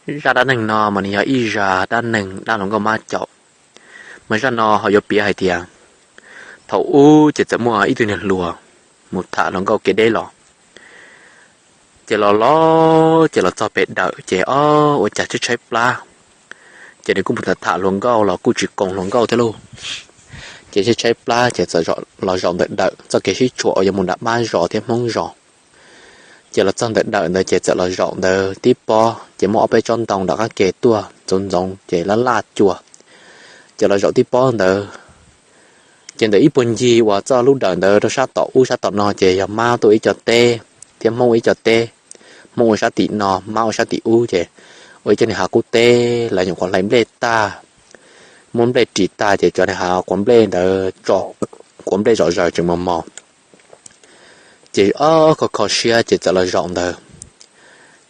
Zaj dab neeg no mas nws yog ib zaj dab neeg dab hluas nkauj mab caum. Mas zaj no ho yuav piav hais tias, thaum ub ces txawm muaj ib tug niag hluas mus tham hluas nkauj kev deb los. Ces los los ces los txog pem dawm ces ob ua cas tshaib tshaib plab. Ces nws kuj mus tham tham hluas nkauj los kuj tsis koom hluas nkauj thiab lauj. Ces tshaib tshaib plab ces txawm los zaum ntawm dawm txoj kev sib tshuam uas yuav mus nram pab zos thiab hmoob zos. Ces los txog ntawm dawm ntawd ces txawm los zaum ntawd tib pob ces muaj ob peb tsob ntoo nram qab ke tuaj ntxoov ntxoov ces laj laj cua. Ces los zaum tib pob ntawd, ces ntawm ib puag ncig uas txoj lub dawm ntawd rau sab tom ub sab tom no ces yog mab tuaj ib co teb thiab hmoob ua ib co teb. Hmoob ua sab tim no, mab ua sab tim ub ces ua ib co niag hav qub teb, lawv nyuam qhuav hlais nplej tag, muab nplej ris tag ces cov niag hav quav nplej ntawd tso, quav nplej zom zaws tseem mos mos. Ces ob kho kho siab ces txawm los zaum ntawd.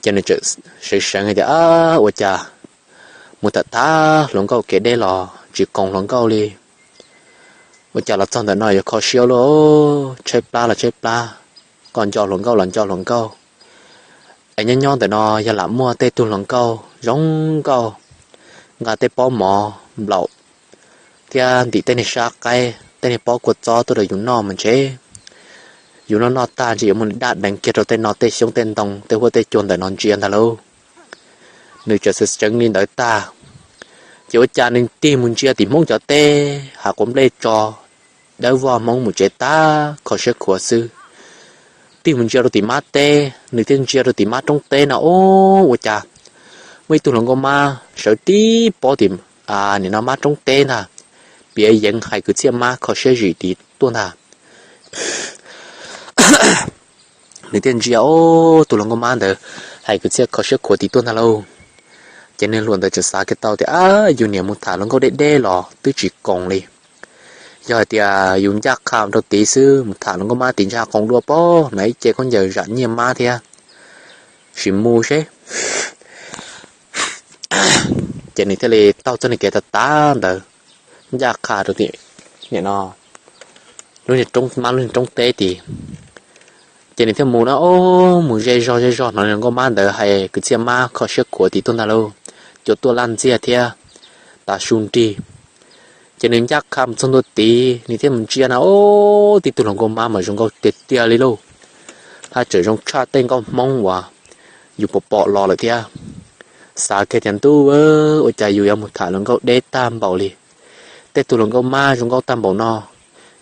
Ces nws txawm seev seev hais tias, ua cas mus tham tham hluas nkauj kev deb los tsis koom hluas nkauj li. Ua cas los txog ntawm no yuav kho siab luaj, tshaib plab los tshaib plab, koj nco hluas nkauj los nco hluas nkauj. Es nyob nyob ntawm no yog lam muaj tej tug hluas nkauj zoo nkauj, nqa tej pob mov nplaum thiab ntim tej niag sab qaib tej niag pob kua txob tuaj rau yus noj mas ntshe yus noj noj tag ntshe yuav muaj daj deev kiag rau tej no tej xyoob tej ntoo tej huab tej cua ntawm no ntsia ntag lauj. Nws txawm xav tseev li ntawd tag, ces ua cas nws tig mus ntsia tim hmoob cov teb, hav quav nplej tso, dawb vog, hmoob mus tsev tag kho siab khuav xwb. Tig mus ntsia rau tim mab teb, nws thiaj ntsia rau tim mab roob teb no, ua cas muaj ib tug hluas nkauj mab sawv tib pob tim, nim no mab roob teb ntag, piav yeev hais kwv txhiaj mab kho siab zim tid tuaj ntag. Nws thiaj ntsia, o, tus hluas nkauj mab ntawd hais kwv txhiaj kho siab khuav tid tuaj ntag lauj. Ces niag hluas ntawd txawm xav kiag tau tias, ab, yus niam mus tham hluas nkauj deb deb los twb tsis koom li. Yog hais tias yus ncaj qha rau tid xwb, mus tham hluas nkauj mab tid ntshe qoos dua pob, na ib ce khaub ncaws zam nyiaj mab thiab. Sim mus seb. Ces nws thiaj li taug txoj niag kev tav tav ntawd, ncaj qha rau tim, nim no, lub niag roob, mab lub niag roob teb tid. Ces nws thiaj mus na, o, mus ze zog ze zog hnov hluas nkauj mab ntawd hais kwv txhiaj mab kho siab khuav tid tuaj ntag lauj, cua tuaj laj ntxiag thiab, tav su nrig. Ces nws ncaj qha mus txog ntua tid, nws thiaj mus ntsia na, o, tib tug hluas nkauj mab mas zoo nkauj tiag tiag li lauj. Haj tseem zoo tshaj tej nkauj hmoob uas yus pom pom los lawm thiab. Xav kiag tias, ntuj, ua cas yus yuav mus tham hluas nkauj deb tag npaum li. Tej tug hluas nkauj mab zoo nkauj tag npaum no,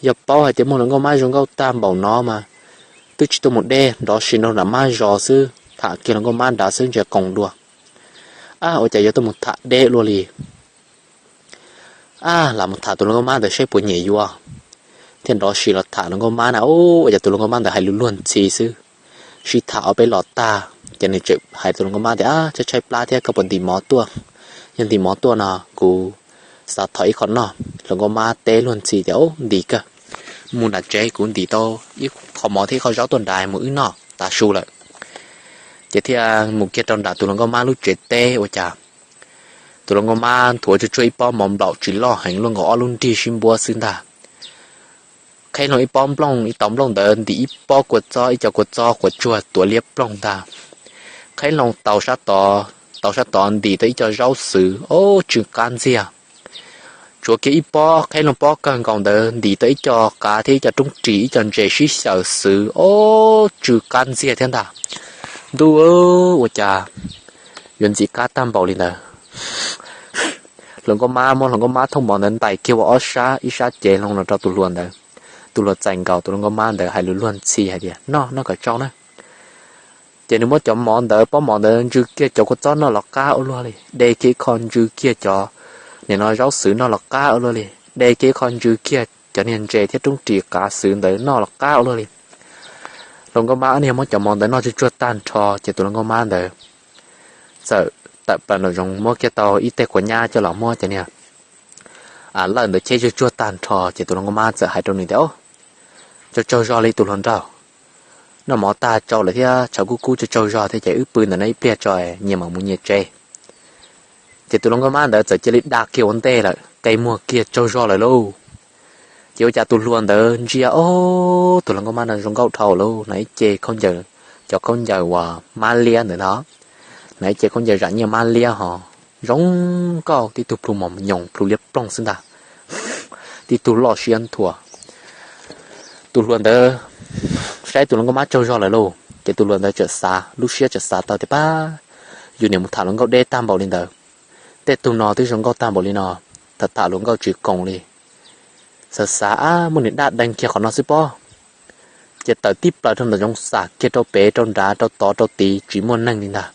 yog paub hais tias muaj hluas nkauj mab zoo nkauj tag npaum no mas twb tsis tuaj mus deb, nrov si rau nram mab zos xwb, tham kiag hluas nkauj mab nrad xwb ntshe qoos dua. Ab, ua cas yuav tuaj mus tham deb luaj li. Ab, lam mus tham tus hluas nkauj mab ntawd seb puas nyiam yuav. Thiaj nrov si los tham hluas nkauj mab na, ua cas tus hluas nkauj mab ntawd hais lus luag ntxhi xwb. Sib tham ob peb los tag ces nws tseem hais tus hluas nkauj mab tias, tshaib tshaib plab thiab, koj puas ntim mov tuaj? Yog ntim mov tuaj no kuv xav thov ib qho noj. Hluas nkauj mab teb luag ntxhi tias, ntim kawg, mus nram tsev kuv ntim tau ib qho mov thiab ib qho zaub tuaj nrad mus wb noj tav su lawm. Ces thiaj mus kiag rau nram tus hluas nkauj mab lub tsev teb ua cas tus hluas nkauj mab nthuav tsuag tsuag ib pob mov nplaum tsis loj heev, luaj nkaus ob lub nrig sib npuab xwb ntag. Qheb hlo ib pob nplooj, ib tauv nplooj ntawd ntim ib pob kua txob, ib co kua txob quav tsuag tuav liab ploog ntag. Qheb hlo tau sab tod, tau sab tod ntim tau ib co zaub xwb, o, tsw qab ntxiag. Tshuav kiag ib pob, qheb hlo pob kawg nkaus ntawd ntim tau ib co qav thiab ib co roob ris, ib co ntses sib xyaws xwb, o, tsw qab ntxiag thiab ntag. Ntuj, ua cas yuav ntxim qab tag npaum li ntawd. Hluas nkauj mab muab hluas nkauj mab thooj mov ntawd ntais kiag ua ob sab, ib sab cev hlo los rau tus hluas ntawd. Tus hluas txais nkaus, tus hluas nkauj mab ntawd hais lus luag ntxhi hais tias, noj, noj kom tsau na. Ces nws muab cov mov ntawd, pob mov ntawd ntsw kiag cov kua txob noj los qab ua luaj li, de kiag ib qho ntsw kiag cov, nim no zaub xwb noj los qab ua luaj li, de kiag ib qho ntsw kiag cov niag ntses thiab roob ris qav xwb ntawd noj los qab ua luaj li. Hluas nkauj mab ob niag muab cov mov ntawd noj tsuag tsuag tag nrho ces tus hluas nkauj mab ntawd txawm tawm plaws nraum zoov muab kiag tau ib teg quav nyab coj los muab cov niag lawj ntawd cheb tsuag tsuag tag nrho ces tus hluas nkauj mab txawm hais rau nws tias, tsaug tsaug zog li tus hluas nraug, noj mov tag tsau lawm thiab tshav kub kub, tsaug tsaug zog thiab ces wb pw ntawm no ib pliag tso nyias mam mus nyias tsev. Ces tus hluas nkauj mab ntawd txawm cia li da kiag ua ntej lawm, qe muag kiag tsaug zog lawm lauj. Ces ua cas tus hluas ntawd ntsia, o, tus hluas nkauj mab no zoo nkauj dhau lauj, no ib ce khaub ncaws, cov khaub ncaws uas mab liab ntawd ntag. Nov ces khaub ncaws zam nyiaj mab liab ho zoo nkauj, tib tug plhu mos nyoos plhu liab ploog xwb ntag. Tib tug loj siab nthua. Tus hluas ntawd saib tus hluas nkauj mab tsaug zog lawm lauj, ces tus hluas ntawd txawm xav, lub siab txawm xav tau tias pab, yus niam mus tham hluas nkauj deb tag npaum li ntawd, tej tug no twb zoo nkauj tag npaum li no, tham tham hluas nkauj tsis koom li. Xav xav ab muab nws dab deeg kiag qhov no xwb pob. Ces tawm tib plaws rau ntawm zoov xam kiag rau pem rau nrad rau tod rau tid tsis muaj neeg li ntag.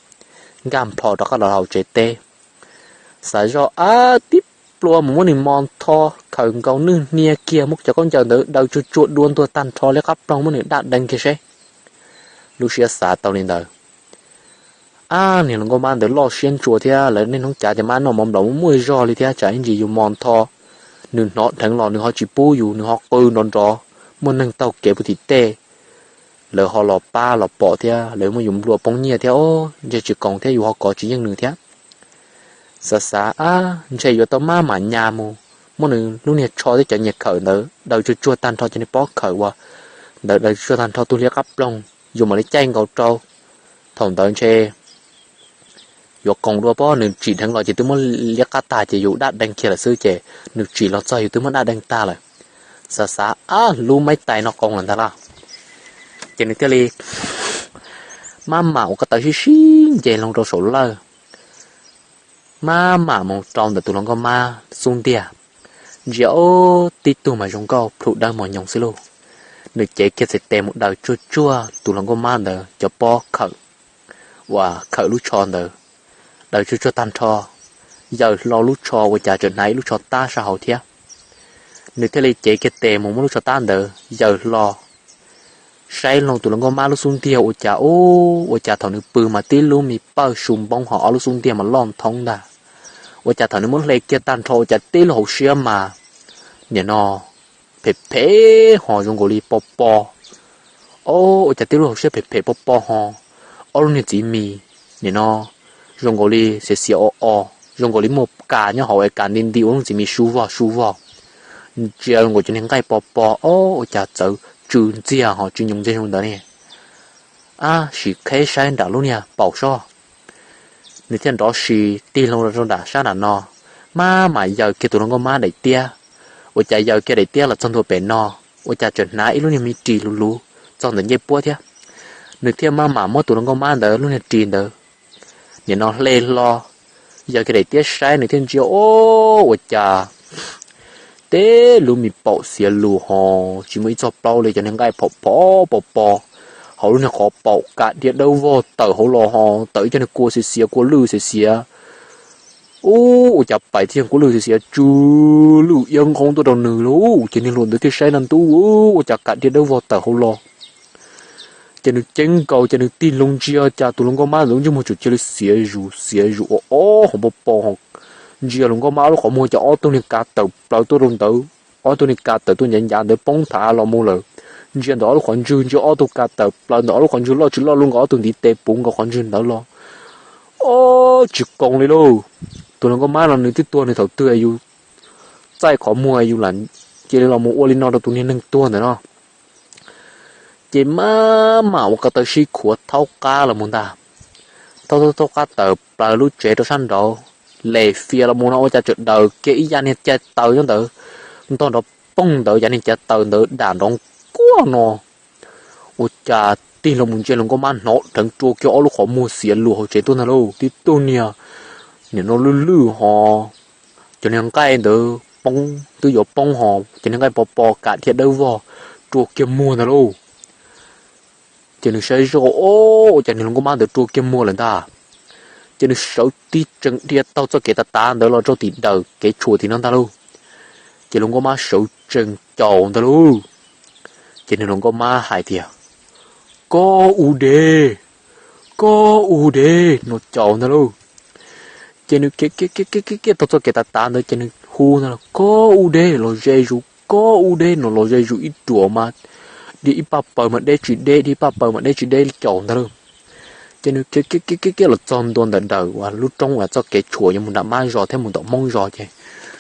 Nkag nplho rov qab los hauv tsev teb. Xav zoj ab tib plua mus muab nws mos ntho, khawm nkaus nwj hnia kiag, muab cov khaub ncaws ntawd daws tsuag tsuag dua ntuag tag nrho liab qab ploog muab nws dab deeg kiag seb. Lub siab xav tau li ntawd. Ab niag hluas nkauj mab ntawd loj siab ntshua thiab, lawv niaj hnub cav tias mab noj mov nplaum muaj zog li thiab, tsam ib ntsis yus mos ntho nws hnov dheev los nws ho tsis pub yus, nws ho qw nrov nrov, muaj neeg taug kev puag tim tej, lawv ho los pab los pom thiab lawv muab yus nplua poob nyiaj thiab, ntshe tsis koom thiab yus ho kov tsis yeej nws thiab. Xav xav ab ntshe yuav tau maj mam nyas mus muab nws lub niag tsho thiab cov nyias khawm ntawd daws tsuag tsuag tag nrho, cov niag pob khawm uas ntawd daws tsuag tag nrho tug liab qab ploog, yus mam li caij nkaus rau. Thaum ntawd ntshe yuav koom dua pob, nws tsim dheev los ces twb muab liab qab tag ces yus dab deeg kiag lawm xwb ces nws tsim los txog yus twb muab dab deeg tag lawm. Xav xav ab lub maib tais no qoos lawm ntag lauj. Ces nws thiaj li maj mam ua ko taw sib sib nce loo rau saum lawj, maj mam mus rau ntawm tus hluas nkauj mab xub ntiag. Ntsia ub tib tug mas zoo nkauj plhu dawb mos nyoos xwb lauj. Nws cev kiag txhais tes mus daws tsuag tsuag tus hluas nkauj mab ntawd cov pob khawm uas khawm lub tsho ntawd, daws tsuag tsuag tag nrho, yaws hlo lub tsho ua cas tseem hnav ib lub tsho tab sab hauv thiab. Nws thiaj li cev kiag tes mus muab lub tsho tab ntawd yaws hlo, saib loo tus hluas nkauj mab lub xub ntiag ua cas ub, ua cas thaum nws pw mas tib lub me pawj su npoob ho ob lub xub ntiag mas loj nthoob ntag. Ua cas thaum nws muab hle kiag tag nrho ua cas tib lub hauv siab mas nim no phem phem ho zoo nkaus li po po. Ob, ua cas tib lub hauv siab phem phem po po ho ob lub niag txiv mis nim no zoo nkaus li xiav xiav o o, zoo nkaus li muaj kas nyob hauv es kas nti nti ua lub txiv mis su vog su vog. Ntsia zoo nkaus cov niag nqaij po po, ob, ua cas txawv tsw ntxiag ho tsw nyoos ntxiag zoo ntawd ne. Ab sim qheb saib nram lub niag paus soj. Nws thiaj nrov si tig loo rau nram sab nram no, maj mam yaws kiag tus hluas nkauj mab daim tiab. Ua cas yaws kiag daim tiab los txog ntua pem no, ua cas tseem hnav ib lub niag me ris luv luv txog ntawm ncej puab thiab. Nws thiaj maj mam muab tus hluas nkauj mab ntawd lub niag ris ntawd nim no hle hlo, yaws kiag daim tiab saib nws thiaj ntsia, ob, ua cas tib lub me paum xiav lus ho tsis muaj ib txoj plaub li, cov niag nqaij phom phom po po hauv lub niag qhov paum, kas dhia dawb vog tawm hauv los ho tawm ib co niag kua xiav xiav, kua lwj xiav xiav. Ub, ua cas pais thiaj kua lwj xiav xiav tsw lwj iab nqoob tuaj rau nws lauj. Ces niag hluas ntawd thiaj saib na ntuj, ua cas kas dhia dawb vog tawm hauv los. Ces nws ceeb nkaus ces nws tig loo ntsia cas tus hluas nkauj mab ntawd ntsej muag tseem cia li xiav zus xiav zus ua ob hauv po po. Ntsia hluas nkauj mab ob lub qhov muag cas ob tug niag kas tawm plaws tuaj rau ntawd, ob tug niag kas tawm tuaj ncav ncav ntawd poob thav los mus lawm. Ntsia ntawm ob lub qhov ntswg, ntsia ob tug kas tawm plaws ntawm ob lub qhov ntswg loj tsis loj lub nkaus ob tug ntiv tes puv nkaus qhov ntswg ntawd los. Ob, tsis koom li lauj. Tus hluas nkauj mab no nws twb tuag nws thaum twg yus txaij qhov muag yus lam cia li los mus ua li no rau tus niag neeg tuag ntawm no. Ces maj mam ua ko taw sib khuav thaub qab los mus ntag. Thaub thaub thaub qab tawm plaws lub tsev rau sab nraud, les fias los mus no ua cas tseem daws kiag ib yam niag cai taws nyob ntawd, ntog nrov poog ntawd, yam niag cai taws ntawd dam nrov nkuaj no. Ua cas tig los mus ntsia hluas nkauj mab hnov dheev rua kiag ob lub qhov muag xiav lus hauv tsev tuaj ntag lauj. Tib tug niag nim no lwj lwj ho, cov niag nqaij ntawd poob twb yuav poob ho, cov niag nqaij po po kas dhia dawb vog rua kiag muag ntag lauj. Ces nws saib zoj, ob, ua cas niag hluas nkauj mab ntawd rua kiag muag lawm ntag. Ces nws sawv tig tsees dhia taug txoj kev tav tav ntawd los rau tim daws kev tshuam tim no ntag lauj. Ces hluas nkauj mab sawv tsees caum ntag lauj. Ces niag hluas nkauj mab hais tias, koj u de, koj u de, no caum ntag lauj. Ces nws khiav khiav khiav khiav taug txoj kev tav tav ntawd ces nws hu ntag lauj, koj u de los ze zus, koj u de no los ze zus ib ruam mas dhia ib paj paws mas deb tsis deb, dhia ib paj paws mas deb tsis deb caum ntag lauj. Ces nws khiav khiav khiav khiav los txog ntua ntawm daws uas lub roob uas txoj kev tshuam yuav mus nram mab zos thiab mus nram hmoob zos ces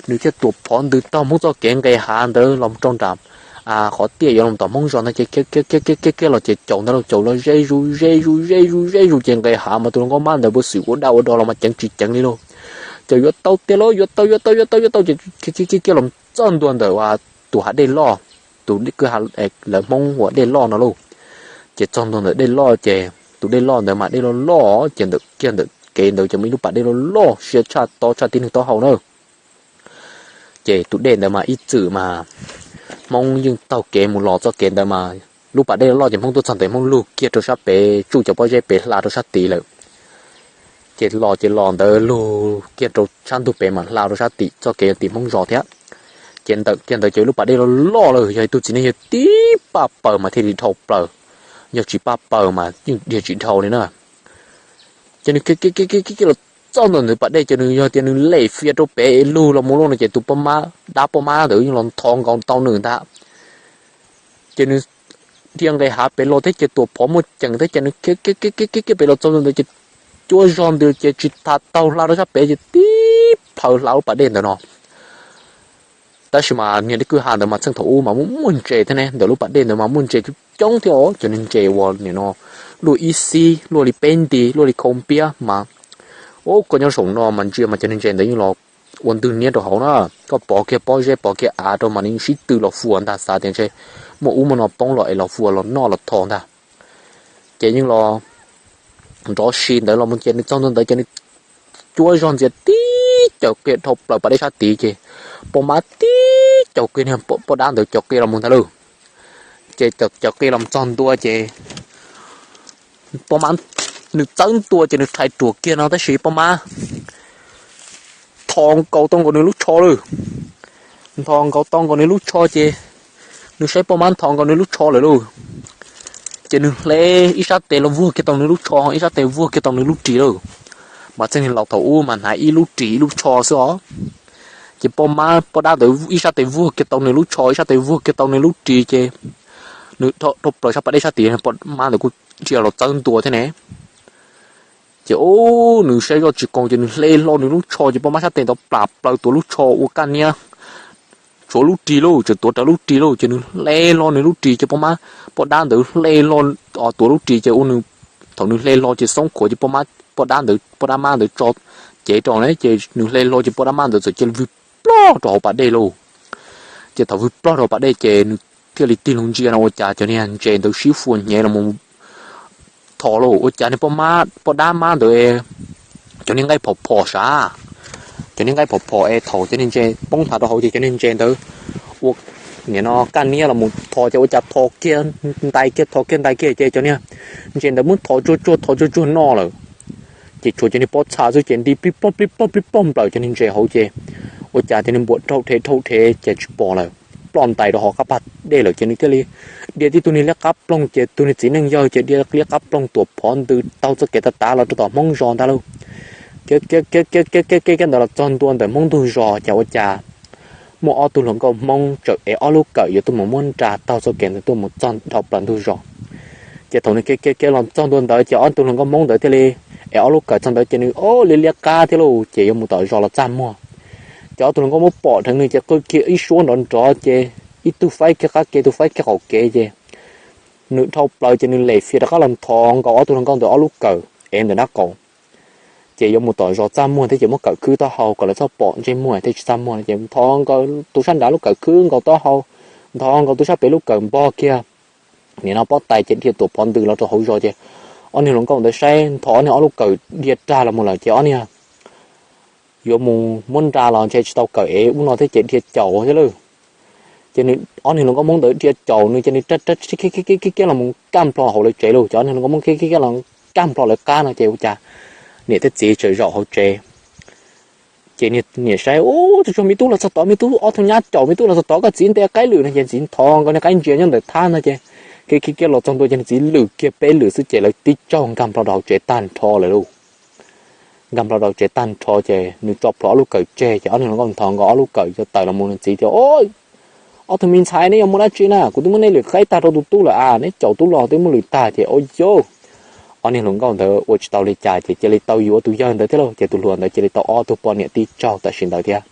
nws thiaj tuam phov ntws taug hmoob txoj kev nqes hav ntawd los rau nram qhov tiaj yuav los tom Hmoob zos ntag ces khiav khiav khiav khiav los ces caum ntag lauj, caum los ze zus ze zus ze zus ze zus ces nqes hav mas tus hluas nkauj mab ntawd puas xwm ua dab ua do los mas ceev tsis ceev li lauj. Ces yuav tau tiag lauj, yuav tau yuav tau yuav tau yuav tau yuav tau ces khiav khiav khiav los txog ntua ntawm tus hav dej loj, tus kwj ha lawv Hmoob ua dej loj no lauj. Ces txog ntua ntawm dej loj ces tus dej loj ntawd mas dej loj loj ces ntawm kiag ntawm kev ntawd ces muaj ib lub pas dej loj loj siab tshaj to tshaj tib neeg taub hau na. Ces tus dej ntawd mas ib txwm mas Hmoob yeej taug kev mus los txoj kev ntawd mas lub pas dej loj ces Hmoob tuaj txog ntawd Hmoob lug kiag rau sab pem tsuj cov pob zeb pem hla rau sab tid lawm. Ces los ces los ntawd lug kiag rau sab ntug pem mas hla rau sab tim txoj kev yog tim Hmoob zos thiab. Ces ntawm kiag ntawd ces lub pas dej loj loj lawm, yog ib tug txiv neej yog tib paj paws mas thiaj li dhau plaws, yog tsis paj paws mas yeej dhia tsis dhau li na. Ces nws khiav khiav khiav khiav los txog ntawm ntawd pas dej ces nws yog tias nws lem fias rau pem es lug los mus lauj no ces tus poj mab dab poj mab ntawd yeej los nthos nkaus tau nws ntag. Ces nws dhia nqes hav pem los thiab ces tuam phom muaj ceem thiab ces nws khiav khiav khiav khiav pem los txog ntawd ces cuab zog ntws ces tsis tas taug hla rau sab pem ces tib plhaw hla lub pas dej ntawd no. Tab sis mas niag dej kwj ha ntawd mas txheej thaum ub mas muaj muaj ntses thiab ne, ntawm lub pas dej ntawd mas muaj ntses coob thiab os, cov niag ntses uas nim no luaj ib xib, luaj li peb nti, luaj li khau npiab mas, ub, koj nyob saum no mas ntsia mas cov niag ntses ntawd yeej los ua ntwg niab rau hauv na. Koj pov kiag pob zeb pov kiag av rau mas nws yeej sib tw los fuas ntag, xav tias ntshe muaj ub muaj no poob los es los fuas los noj los tho ntag. Ces yeej los nrov si ntawd los mus ces nws txog ntua ntawd ces nws cuab zog ntxias tib caws qia dhau plaws pas dej sab tid ces poj mab tib caws qia niag poj dab ntawd caws qia los mus ntag lauj. Ces caws qia los txog ntua ces poj mab, nws txawb ntua ces nws rhais ruam kiag no tab sis poj mab nthos nkaus tau nkaus nws lub tsho lawm. Nthos nkaus tau nkaus nws lub tsho ces nws saib poj mab nthos nkaus nws lub tsho lawm lauj. Ces nws hle ib sab tes los vuag kiag tau nws lub tsho, ib sab tes vuag kiag tau nws lub ris lauj. Mas txheej niag laus thaum ub mas hnav ib lub ris ib lub tsho xwb os. Ces poj mab poj dab ntawd ib sab tes vuag kiag tau nws lub tsho, ib sab tes vuag kiag tau nws lub ris ces nws dhau plaws sab pas dej sab tid, poj mab ntawd kuj dhia los txawb ntua thiab ne. Ces ub, nws saib zoj tsis koom ces nws hle hlo nws lub tsho ces poj mab sab tes ntawd plam plaws tuav lub tsho ua kaj niab, tshuav lub ris lauj, tseem tuav rawv lub ris lauj. Ces nws hle hlo nws lub ris ces poj mab, poj dab ntawd hle hlo tuav lub ris ces ua nws, thaum nws hle hlo ces xoob khuav ces poj mab, poj dab ntawd, poj dab mab ntawd tso cev rau ne ces nws hle hlo ces poj dab mab ntawd txawm cia li vwg ploj rau hauv pas dej lauj. Ces thaum vwg ploj rau pas dej ces nws thiaj li tig loo ntsia no ua cas cov niag ntses ntawd sib fua hnyev los thov lauj, ua cas niag poj dab mab ntawd cov niag nqaij phom phom sav, cov niag nqaij phom phom es thaum cov niag ntses poob nthav rau hauv ces cov niag ntses ntawd ua, nim no kaj niab los mus thov ces ua cas thov kiag ntais kiag thov kiag ntais kiag ces cov niag ntses ntawd muab thov tsuag tsuag thov tsuag tsuag noj lawm. Ces tshuav cov niag pob txha xwb ces nti plib plog plib plog plib plog nplawm cov niag ntses hauv ces ua cas cov niag npuas dhau dhev dhau dhev ces tsis pom lawm, ploj ntais rau hauv qab pas dej lawm ces nws thiaj li dhia tib tug niag liab qab ploog ces tus niag txiv neej yawg ces dhia liab qab ploog tuam phov ntws taug txoj kev tav tav los rau tom Hmoob zos ntag lauj. Khiav khiav khiav khiav khiav khiav khiav ntawd los txog ntua ntawm Hmoob ntug zos ces ua cas muaj ob tug hluas nkauj Hmoob tseem ev ob lub kawm yuav tuaj mus muab nra taug txoj kev ntawd tuaj mus txog dhau plaws ntug zos. Ces thaum nws khiav khiav khiav los txog ntua ntawd ces ob tug hluas nkauj Hmoob ntawd thiaj li ev ob lub kawm txog ntawd ces nws ua liab liab qab thiab lauj ces yuav mus tom zos los txaj muag. Ces ob tug hluas nkauj Hmoob pom dheev nws ces qw kiag ib suab nrov nrov ces ib tug faib kiag qab kev tus faib kiag qaum kev ces nws dhau plaws ces nws lem fias rov qab los nthos nkaus ob tug hluas nkauj ntawd ob lub kawm ev ntawm nraub qaum. Ces yuav mus tom zos txaj muag thiab ces muab kawm khwb taub hau kom lawv txhob pom ntsej muag thiaj tsis txaj muag no ces nthos nkaus tus sab nrad lub kawm khwb nkaus taub hau, nthos nkaus tus sab pem lub kawm npog kiag. Nim no pob tais ces dhia tuam phov ntws los rau hauv zos ces ob niag hluas nkauj ntawd saib nthos ob niag ob lub kawm dhia rag los mus lawm ces ob niag yuav mus muab nra los ntshe tsis tau kawm ev ub no thiab ces dhia caum thiab lauj. Ces ob niag hluas nkauj Hmoob ntawd dhia caum nws ces nws rag rag kiag los mus kaj nplho hauv lawv tsev lauj. Ces ob niag hluas nkauj Hmoob kiag kiag los kaj nplho lawv qab no ces ua cas niam thiab txiv tseem zaum hauv tsev. Ces niam saib, ub, tus tsuag me tub los txog tod, me tub ob tug nyab caum me tub los txog tod, koj txiv nte qaib lwm no ces txiv nthos nkaus niag qaib ntsia nyob ntawm thab no ces kiag kiag kiag los txog ntua ces nws txiv lwm kiag peb lwm xwb ces lawv tib tsaug nkag nplho rau hauv tsev tag nrho lawm lauj. Nkag nplho rau tsev tag nrho ces nws tso plhuav ob lub kawm tseg ces ob niag hluas nkauj nthos nkaus ob lub kawm yuav tawm los mus, nws txiv tias, ob tug me ntxhais, neb yuav mus dab tsi na? Kuv twb muab neb lwm qaib tag rau tus tub lawm as, neb caum tub los twb muab lwm tag. Ces ua cas ob niag hluas nkauj ntawd ua tsis tau li cas ces cia li tau yuav tus yawg ntawd thiab lauj. Ces tus hluas ntawd cia li tau ob tug poj niam tib tsaug tam sim ntawd thiab.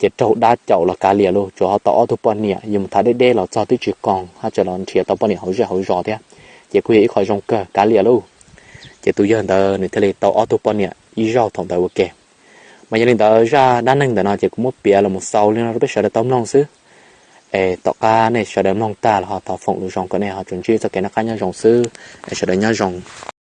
ces raug dab caum los kav liam lauj, tsuas ho tau ob tug poj niam yus mus tham deb deb los txog twb tsis koom, ho tseem los nrhiav tau poj niam hauv zej hauv zos thiab, ces kuj yog ib qho zoo kawg kav liam lauj. Ces tus yawg ntawd nws thiaj li tau ob tug poj niam ib zaug thaum ntawd ua ke. Mas yog li ntawd zaj dab neeg ntawm no ces kuv muab piav los mus xaus li no rau peb sawv daws tau mloog xwb. Es tom qab nej sawv daws mloog tag los ho thov foom lus zoo kom nej ho tsuas ntsib txoj kev noj qab nyob zoo xwb. Es sawv daws nyob zoo.